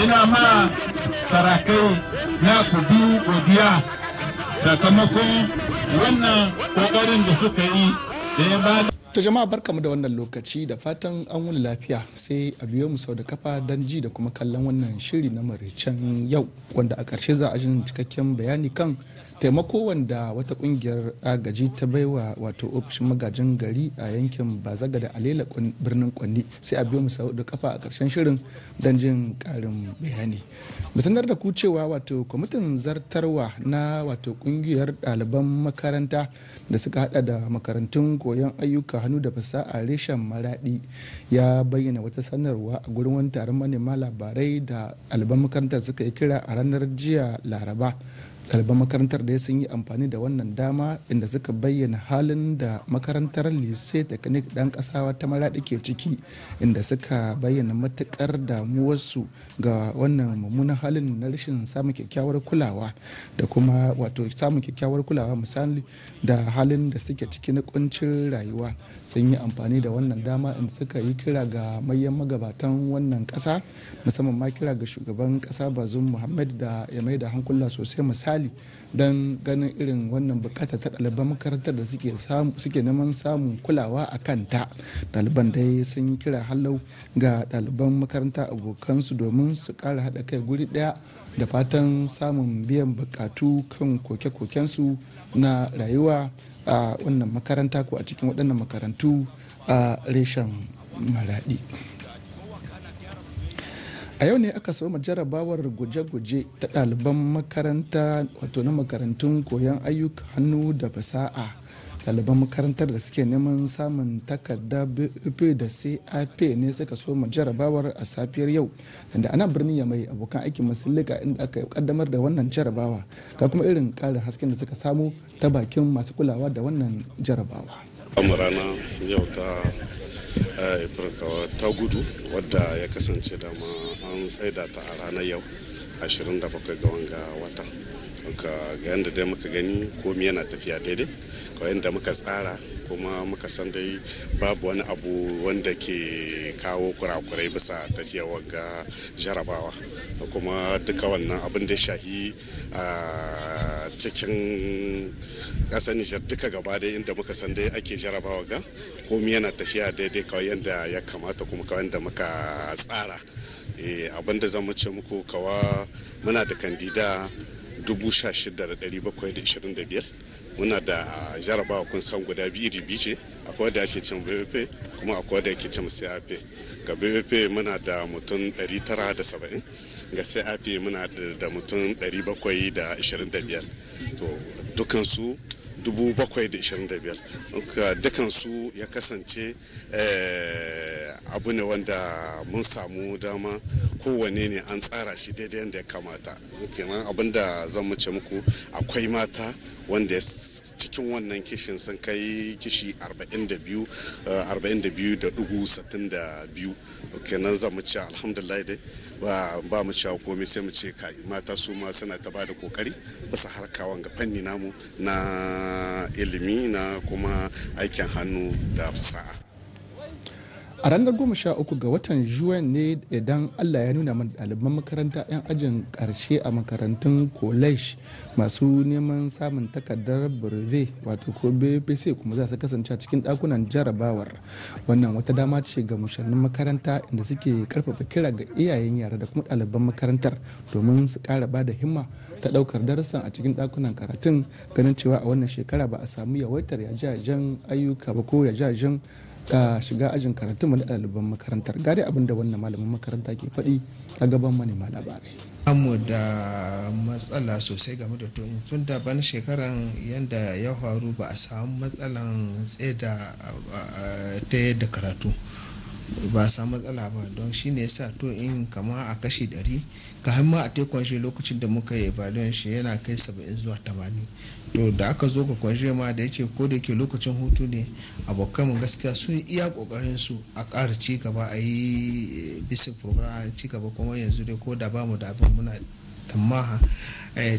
Ina ma sarakai na ku biyu godiya sakamakon wannan kokarin da suka yi da ya ba. To jama'a, barkamu da wannan lokaci, da fatan an wuni lafiya. Sai a biyo mu sau da kafa don ji da kuma kallon wannan shiri na maraicen yau, wanda a ƙarshe za a jin cikakken bayani kan taimako wanda wata ƙungiyar agaji ta baiwa wato ofishin magajin gari a yankin Bazaga da Alela, birnin Kwanni. Sai a biyo mu sau da kafa a ƙarshen shirin don jin ƙarin bayani. Mu sanar da ku cewa wato kwamitin zartarwa na wato ƙungiyar ɗaliban makaranta da suka hada da makarantun koyon ayyuka hannu da fasaha reshen Maradi ya bayyana wata sanarwa a gurin wani taron manema labarai da ɗaliban makarantar suka yi kira a ranar jiya Laraba. Ɗaliban makarantar da sun yi amfani da wannan dama inda suka bayyana halin da makarantar Lycée Technique Dan Kasawa ta Maradi ke ciki, inda suka bayyana matukar damuwarsu ga wannan mummunan halin na rashin samun kyakkyawar kulawa da kuma wato samun kyakkyawar kulawa, misali da halin da suke ciki na kuncin rayuwa. Sun yi amfani da wannan dama inda suka yi kira ga manyan magabatan wannan kasa, musamman ma kira ga shugaban kasa Bazum Muhammad, da ya mai da hankula sosai, misali don ganin irin wannan bukata ta ɗaliban makarantar da suke neman samun kulawa a kanta. Ɗaliban dai sun yi kira hallau ga ɗaliban makaranta abokansu domin su ƙara haɗa kai guri ɗaya da fatan samun biyan bukatu kan koke-kokensu na rayuwa a wannan makaranta ko a cikin waɗannan makarantu a reshen Maradi. A yau ne aka soma jarabawar gwaje-gwaje ta ɗaliban makaranta, wato na makarantun koyon ayyuka hannu da fasaha. Ɗaliban makarantar da suke neman samun takarda BEP da CAP ne suka soma jarabawar a safiyar yau, inda ana birnin Yamai abokan aikin masulika inda aka kaddamar da wannan jarabawa. Ga kuma irin ƙarin hasken da suka samu ta bakin masu kulawa da wannan jarabawa. Rana yau ta ta gudu wadda ya kasance dama an tsaida ta a ranar yau 27 ga wanga wata. Ga yadda dai muka gani, komi yana tafiya daidai kawai yadda muka tsara, kuma muka san dai babu wani abu wanda ke kawo kurakurai bisa tafiya wanga jarabawa. Da kuma duka wannan abin da shahi a cikin ƙasar Nijar duka gaba dai, inda muka san dai ake jarabawa, ga komi yana tafiya daidai kawai yadda ya kamata kuma kawai yadda muka tsara. Abin da zan ce muku kawa, muna da candidats 16,725. Muna da jarabawa, kun san guda biyu, iri biyu ce: akwai da ake cin BEP, kuma akwai da ake cin CAP. Ga BEP muna da mutum 970, ga CAP muna da mutum 725. To dukansu 7,025, dukansu ya kasance abu ne wanda mun samu dama, kowane ne an tsara shi daidai yadda ya kamata. Kenan abinda zan mace muku, akwai mata wanda cikin wannan kishin sun kai kishi 42, 42.62. Kenan zan mu ce alhamdulillah dai, ba mu cewa komai, sai mu ce mata su ma suna ta bada kokari bisa harkawan ga fanni namu na ilimi na kuma aikin hannu da fasaha. A ranar 13 ga watan Juwan ne, idan Allah ya nuna mana, ɗaliban makaranta 'yan ajin ƙarshe a makarantun college masu neman samun takardar brevet, wato ko BEPC, kuma za su kasance a cikin ɗakunan jarabawar. Wannan wata dama ce ga mushannin makaranta inda suke karfafa kira ga iyayen yara da kuma ɗaliban makarantar domin su ƙara ba da himma ta ɗaukar darussan a cikin ɗakunan karatun, ganin cewa a wannan shekara ba a samu yawaitar yajajen ayyuka ba ko yajajen shiga ajin karatun mu na ɗaliban makarantar. Gari abin da wannan malamin makaranta ke faɗi a gaban manema labarai. Mu da matsala sosai game da tun tun da ban shekaran yadda ya faru, ba a samu matsalan tsaida ta yadda karatu ba, a samu matsala ba. Don shi ne yasa to in kama a kashi 100, ka ma a tekon shi lokacin da muka yi evaluation shi yana kai 70 zuwa 80. To da aka zo ka congé ma, da yake ko da yake lokacin hutu ne, abokan mu gaskiya sun iya kokarin su a ƙara ci gaba, a yi bisa program a ci gaba. Kuma yanzu dai ko da bamu da abin, muna tamaha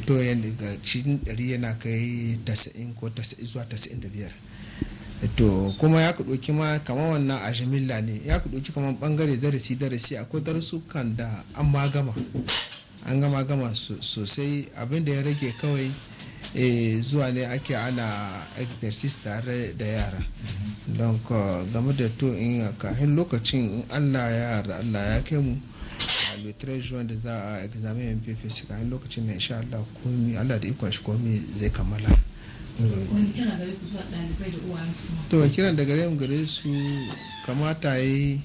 to yanda ga cikin 100 yana kai 90 ko 90 zuwa 95. To kuma ya ku ɗauki ma kamar wannan a jimilla ne, ya ku ɗauki kamar ɓangare darasi darasi, akwai darussukan da an ma gama, an gama gama sosai. Abin da ya rage kawai zuwa ne ake ana exercise tare da yara. Don game da to in kafin lokacin, in Allah ya yarda, Allah ya kai mu a le 13 juin da za a examen MPP, kafin lokacin na insha Allah komi, Allah da ikon shi, komi zai kammala. To kiran da gare mu gare su, kamata yi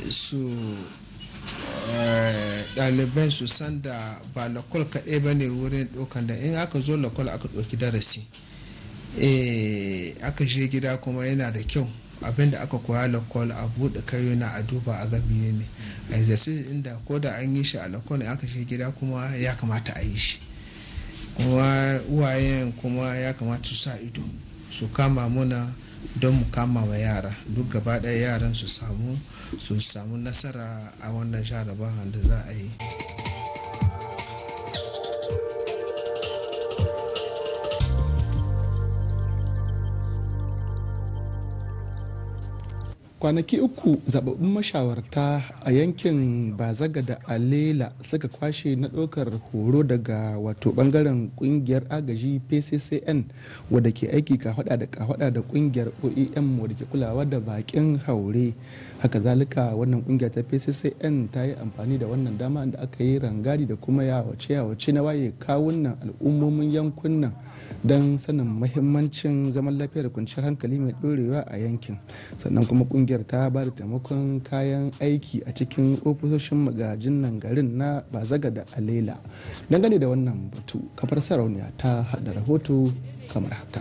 su ɗalibai su san da ba lakol kaɗai ba ne wurin ɗaukan da in aka zo lakol aka ɗauki darasi, aka je gida kuma yana da kyau abinda aka koya lakol a buɗe kayuna a duba a ga ne a exercise, inda ko da an yi shi a lakol, aka je gida kuma ya kamata a yi shi. Kuma uwayen kuma ya kamata su sa ido su kama muna don mu kama wa yara duk gaba ɗaya, yaran su samu nasara a wannan jarabawan da za a yi. Kwanaki 3 zababbun mashawarta a yankin Bazaga da Alela suka kwashe na ɗaukar horo daga wato bangaren kungiyar agaji PCCN, wadda ke aiki kafada da kafada da kungiyar OEM wadda ke kulawa da bakin haure. Haka zalika, wannan kungiya ta PCCN ta yi amfani da wannan dama da aka yi rangadi da kuma yawace yawace na waye kawunan al'ummomin yankunan don sanin mahimmancin zaman lafiya da kwanciyar hankali mai ɗorewa a yankin. Sannan kuma kungiyar ta ba da taimakon kayan aiki a cikin ofisoshin magajin nan garin na Bazaga da Alela. Dangane da wannan batu, kafar Sarauniya ta hada rahoto kamar haka.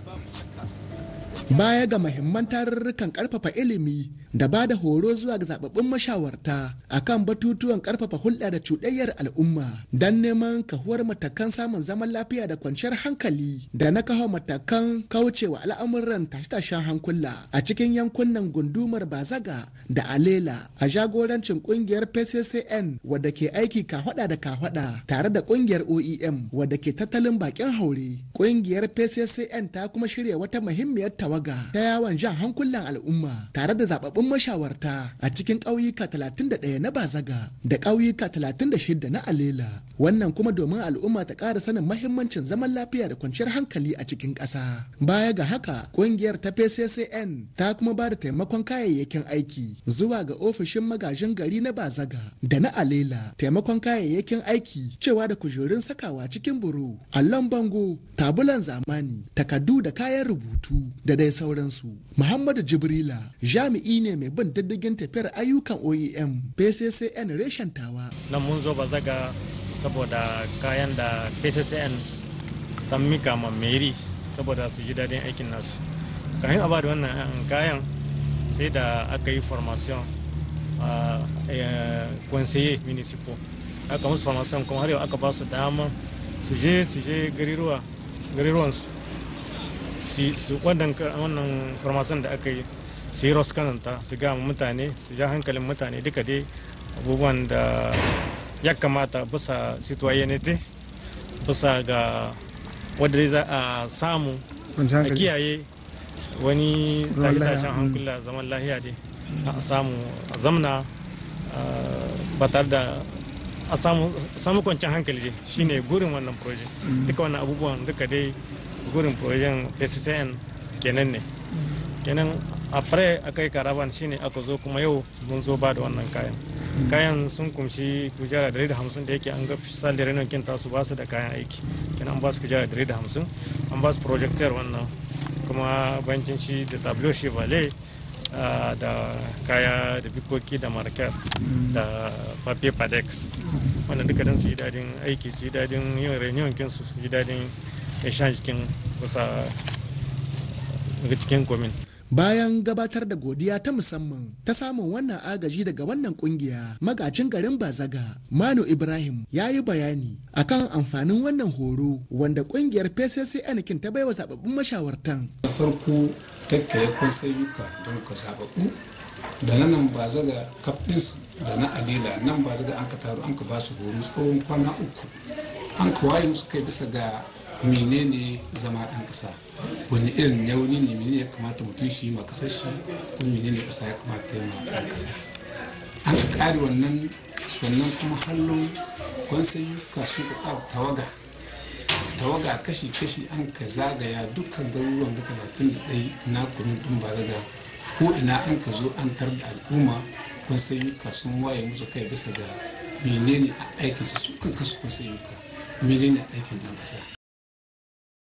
Baya ga mahimman tarurrukan karfafa ilimi da ba da horo zuwa ga zababbun mashawarta akan batutuwan karfafa hulɗa da cuɗayyar al'umma don neman kahuwar matakan samun zaman lafiya da kwanciyar hankali da na kawo matakan kaucewa al'amuran tashe-tashen hankula a cikin yankunan gundumar Bazaga da Alela, a jagorancin kungiyar PCCN wadda ke aiki kahwada da kahwada tare da kungiyar OEM wadda ke tattalin bakin haure, kungiyar PCCN ta kuma shirya wata muhimmiyar tawaga ta yawon jan hankulan al'umma tare da zababbun mashawarta a cikin ƙauyuka 31 na Bazaga da ƙauyuka 36 na Alela. Wannan kuma domin al'umma ta ƙara sanin mahimmancin zaman lafiya da kwanciyar hankali a cikin ƙasa. Baya ga haka, ƙungiyar ta PCCN ta kuma ba da taimakon kayayyakin aiki zuwa ga ofishin magajin gari na Bazaga da na Alela. Taimakon kayayyakin aiki cewa da kujerun sakawa cikin buru, allon bango, tabulan zamani, takardu da kayan rubutu da dai sauransu. Muhammadu Jibrila jami'i ne mai bin diddigin tafiyar ayyukan OEM PCCN reshen Tawa. Nan mun zo Bazaga saboda kayan da PCCN ta mika ma mairie saboda su ji daɗin aikin nasu. Kayan a ba da wannan kayan, sai da aka yi formation a conseiller municipal, aka musu formation, kuma har yau aka ba su dama su je gariruwansu su wannan formation da aka yi, su yi roskananta, su ga mutane, su ja hankalin mutane, duka dai abubuwan da ya kamata bisa citoyenneté, bisa ga wadda za a samu a kiyaye wani tashe-tashen hankula, zaman lahiya dai a samu a zamna ba tare da a samu kwanciyar hankali dai, shine gurin wannan project. Duka wannan abubuwan duka dai gurin project PCCN kenan ne. Kenan après aka yi caravan, shine aka zo kuma yau mun zo ba da wannan kayan. Kayan sun kumshi kujera 150, da yake an ga salle de réunion kin tasu ba su da kayan aiki. Kenan an ba su kujera 150, an ba su projecteur, wannan kuma bankin shi da tableau chevalet, da kaya da bikoki da marker da papier padex. Wannan duka don su yi dadin aiki, su yi dadin yin reunion kinsu, su yi dadin exchange kin kusa cikin komin. Bayan gabatar da godiya ta musamman ta samun wannan agaji daga wannan kungiya, magajin garin Bazaga Manu Ibrahim ya yi bayani akan amfanin wannan horo wanda kungiyar PCCN kin ta baiwa sababbin mashawartan. Da farko tattare konseyuka don ka zababbu da na nan Bazaga kaf ɗinsu da na Alila. Nan Bazaga an ka taru, an ka ba su horo tsawon kwana 3, an ka waye musu kai bisa ga Menene zama ɗan ƙasa, wani irin yauni ne, menene ya kamata mutum shi ma ƙasar shi, kuma menene ƙasa ya kamata ya ma ɗan ƙasa. An ka ƙare wannan, sannan kuma hallon kwansayuka sun ka tsara tawaga tawaga kashi-kashi, an ka zagaya dukkan garuruwan ga 31 na kunun ɗin ba daga ko ina, an ka zo an tar da al'umma, kwansayuka sun waye musu kai bisa ga menene aikin su, su kan kasu kwansayuka, menene aikin ɗan ƙasa.